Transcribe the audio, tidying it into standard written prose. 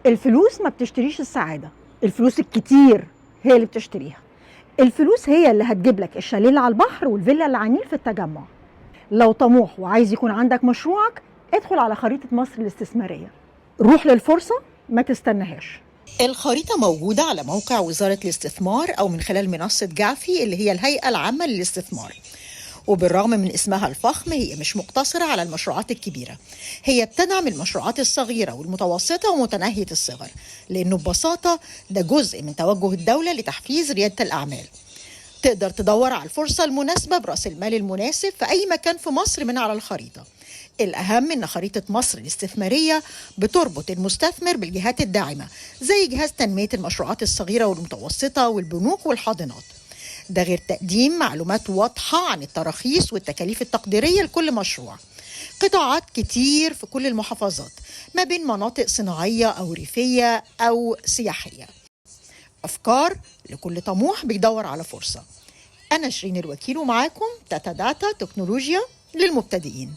الفلوس ما بتشتريش السعادة، الفلوس الكتير هي اللي بتشتريها. الفلوس هي اللي هتجيب لك الشاليه اللي على البحر والفيلا اللي على النيل في التجمع. لو طموح وعايز يكون عندك مشروعك، ادخل على خريطة مصر الاستثمارية. روح للفرصة، ما تستناهاش. الخريطة موجودة على موقع وزارة الاستثمار أو من خلال منصة جافي اللي هي الهيئة العامة للاستثمار. وبالرغم من اسمها الفخم، هي مش مقتصرة على المشروعات الكبيرة، هي بتدعم المشروعات الصغيرة والمتوسطة ومتناهية الصغر، لأنه ببساطة ده جزء من توجه الدولة لتحفيز ريادة الأعمال. تقدر تدور على الفرصة المناسبة برأس المال المناسب في أي مكان في مصر من على الخريطة. الأهم إن خريطة مصر الاستثمارية بتربط المستثمر بالجهات الداعمة زي جهاز تنمية المشروعات الصغيرة والمتوسطة والبنوك والحاضنات، ده غير تقديم معلومات واضحة عن التراخيص والتكاليف التقديرية لكل مشروع. قطاعات كتير في كل المحافظات، ما بين مناطق صناعية أو ريفية أو سياحية. أفكار لكل طموح بيدور على فرصة. أنا شيرين الوكيل ومعاكم تاتا داتا، تكنولوجيا للمبتدئين.